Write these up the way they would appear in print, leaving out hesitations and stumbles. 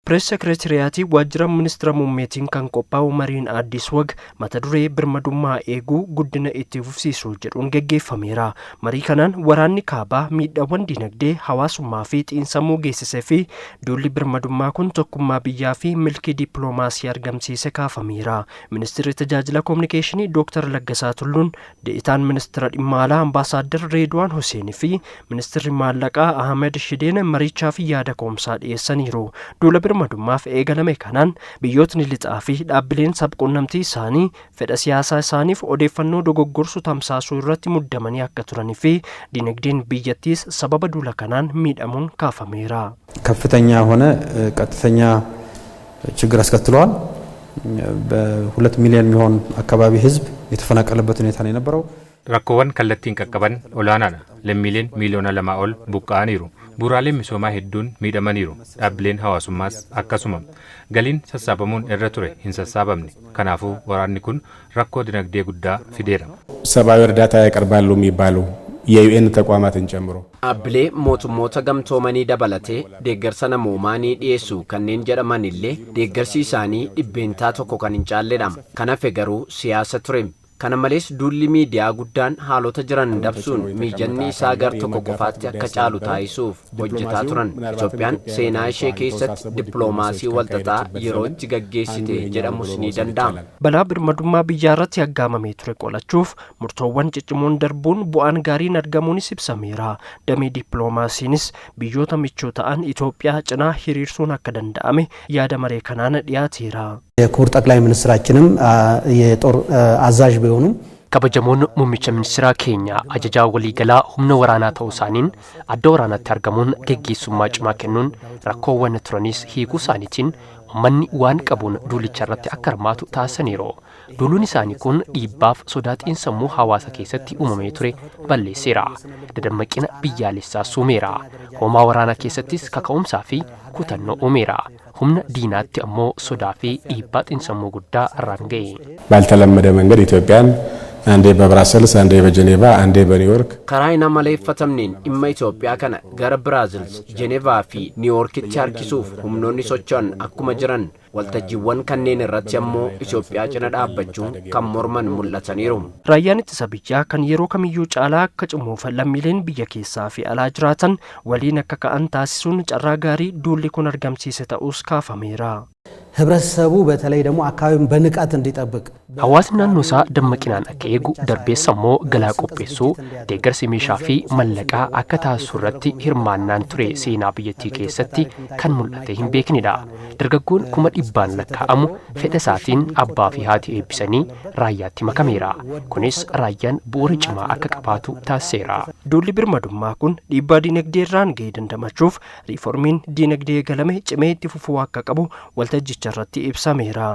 Pirees Sekireetiriyaatii Waajjira Ministira Muummeetiin kan qophaa'u mariin Addis Wag mata duree "Birmadummaa eeguu, guddina itti fufsiisuu" jedhuun geggeeffameera. Marii kanaan waraanni kaabaa miidhaawwan dinagdee, hawaasummaa fi xiinsammuu geessisee fi duulli birmadummaa kun tokkummaa biyyaa fi milkii dippiloomaasii argamsiise kaafameera. Ministeerri Tajaajila Koominikeeshinii Dooktar Laggasaa Tulluun, De'itaan Ministeera Dhimma Alaa Ambaasaaddar Reedwaan Huseenii fi Ministeerri Maallaqaa Ahmed Shideen marichaaf yaada ka'umsaa dhiyeessaniiru. Duula birmadummaaf eegalame kanaan biyyootni lixaa fi dhaabbileen sabquunnamtii isaanii fedha siyaasaa isaaniif odeeffannoo dogoggorsu tamsaasuu irratti muddamanii akka turanii fi dinagdeen biyyattiis sababa duula kanaan miidhamuun kaafameera. ከፍተኛ የሆነ ቀጥተኛ ችግር አስከትለዋል። በ2 ሚሊዮን የሚሆን አካባቢ ህዝብ የተፈናቀለበት ሁኔታ ነው የነበረው። Rakkoowwan kallattiin qaqqaban olaanaadha. Lammiileen 2 miiliyoona ol buqqa'aniiru. Bu'uuraaleen misoomaa hedduun miidhamaniiru. Dhaabbileen hawaasummaas akkasuma. Galiin sassaabamuun irra ture hin sassaabamne. Kanaafuu waraanni kun rakkoo dinagdee guddaa fideera. ሰብአዊ እርዳታ ያቀርባሉ የሚባሉ የ UN ተቋማትን ጨምሮ Dhaabbilee Mootummoota Gamtoomanii dabalatee deeggarsa namoomaa ni dhiyeessu kanneen jedhaman illee deeggarsi isaanii 1% kan hin caalledha. Kan hafe garuu siyaasa ture. Kana malees, duulli miidiyaa guddaan haalota jiran dabsuun miijanni isaa gar tokko qofaatti akka caalu taasisuuf hojjetaa turan. Itoophiyaan seenaa ishee keessatti dippiloomaasii walxaxaa yeroo itti gaggeessite jedhamus ni danda'ama. Balaa birmadummaa biyyaa irratti aggaamamee ture qolachuuf murtoowwan ciccimoon darbuun bu'aan gaariin argamuunis ibsameera. Damee dippiloomaasiinis biyyoota michuu ta'an Itoophiyaa cinaa hiriirsuun akka danda'ame yaada maree kanaan dhiyaateera. የክቡር ጠቅላይ ሚኒስትራችንም የጦር አዛዥ ቢሆኑም Kabajamoon muummicha ministeeraa keenya ajajaa waliigalaa humna waraanaa ta'uu isaaniin adda waraanaatti argamuun geggeessummaa cimaa kennuun rakkoowwan turanis hiikuu isaaniitiin uummanni waan qabuun duulicha irratti akka hirmaatu taasisaniiru. Duuluun isaanii kun dhiibbaaf sodaa xiinsammuu hawaasa keessatti uumamee ture balleesseera. Dadammaqina biyyaalessaas uumeera. Hoomaa waraanaa keessattis kaka'umsaa fi kutannoo uumeera. Humna diinaatti ammoo sodaa fi dhiibbaa xiinsammuu guddaa irraan ga'e. ባልተለመደ መንገድ ኢትዮጵያን አንዴ በብራሰልስ፣ አንዴ በጀኔቫ፣ አንዴ በኒውዮርክ Karaa hin amaleeffatamneen dhimma Itoophiyaa kana gara Biraazils, Jenevaa fi Niiwoorkitti harkisuuf humnoonni socho'an akkuma jiran, waltajjiiwwan kanneen irratti ammoo Itoophiyaa cina dhaabbachuun kan morman mul'ataniiru. Raayyaan ittisa biyyaa kan yeroo kamiyyuu caalaa akka cimuuf lammiileen biyya keessaa fi alaa jiraatan waliin akka ka'an taasisuun carraa gaarii duulli kun argamsiise ta'us kaafameera. ህብረተሰቡ በተለይ ደግሞ አካባቢውን በንቃት እንዲጠብቅ Hawaasni naannoo isaa dammaqinaan akka eegu, darbeessa immoo galaa qopheessuu, deeggarsi meeshaa fi mallaqaa akka taasisu irratti hirmaannaan ture seenaa biyyattii keessatti kan mul'ate hin beeknedha. Dargaggoon kuma dhibbaan lakkaa'amu fedha isaatiin abbaa fi haati eebbisanii raayyaatti makameera. Kunis raayyaan bu'uura cimaa akka qabaatu taasiseera. Duulli birmadummaa kun dhiibbaa diinagdee irraan ga'e dandamachuuf riiformiin diinagdee galame cimee itti fufuu akka qabu waltajjicha irratti ibsameera.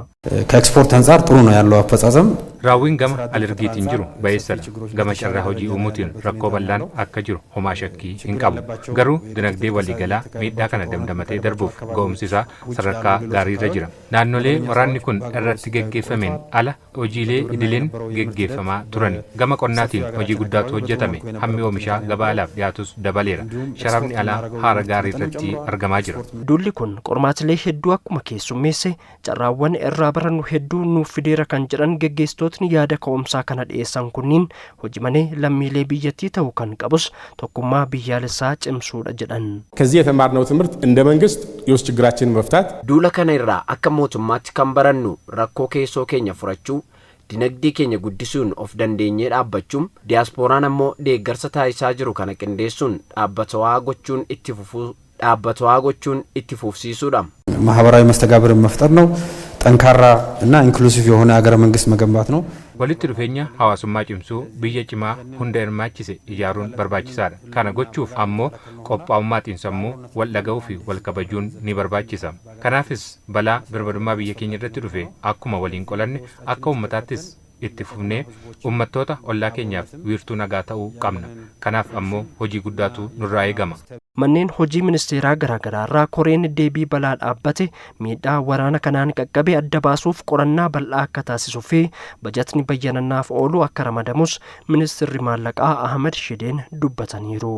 ከኤክስፖርት አንጻር ጥሩ ነው ያለው አፈጻጸም። Raawwiin gama alergiitiin jiru ba'eessadha. Gama carraa hojii uumuutiin rakkoo bal'aan akka jiru homaa shakkii hin qabu. Garuu dinagdee waliigalaa miidhaa kana damdamatee darbuuf ga'umsi isaa sadarkaa gaariirra jira. Naannolee waraanni kun irratti geggeeffameen ala hojiilee idileen geggeeffamaa turan. Gama qonnaatiin hojii guddaatu hojjetame. Hammi oomishaa gabaa alaaf dhiyaatus dabaleera. Sharafni alaa haala gaarii irratti argamaa jira. Duulli kun qormaatilee hedduu akkuma keessummeesse, carraawwan irraa barannu hedduu nuuf fideera kan jedhan geggeessitootni yaada ka'umsaa kana dhiyeessan kunniin, hojii manee lammiilee biyyattii ta'uu kan qabus tokkummaa biyyaalessaa cimsuudha jedhan. ከዚህ የተማርነው ትምህርት እንደ መንግስት የውስጥ ችግራችንን መፍታት Duula kana irraa akka mootummaatti kan barannu rakkoo keessoo keenya furachuu, dinagdee keenya guddisuun of dandeenyee dhaabbachuun, diyaaspooraan ammoo deeggarsa taasisaa jiru kana qindeessuun dhaabbatawaa gochuun itti fufsiisuudha. ማህበራዊ መስተጋብርን መፍጠር ነው። ጠንካራ እና inclusive የሆነ ሀገረ መንግስት መገንባት ነው። Walitti dhufeenya hawaasummaa cimsuu, biyya cimaa hunda hirmaachise ijaaruun barbaachisaadha. Kana gochuuf ammoo qophaa'ummaa xiinsammuu, wal dhaga'uu fi wal kabajuun ni barbaachisa. Kanaafis balaa birmadummaa biyya keenya irratti dhufe akkuma waliin qolanne, akka uummataattis itti fufnee uummattoota ollaa keenyaaf wiirtuu nagaa ta'uu qabna. Kanaaf ammoo hojii guddaatu nurraa eegama. Manneen hojii ministeeraa garaagaraa irraa koreen deebii balaa dhaabbate miidhaa waraana kanaan qaqqabe adda baasuuf qorannaa bal'aa akka taasisuu fi bajatni bayyanannaaf oolu akka ramadamus Ministeerri Maallaqaa Ahmed Shideen dubbataniiru.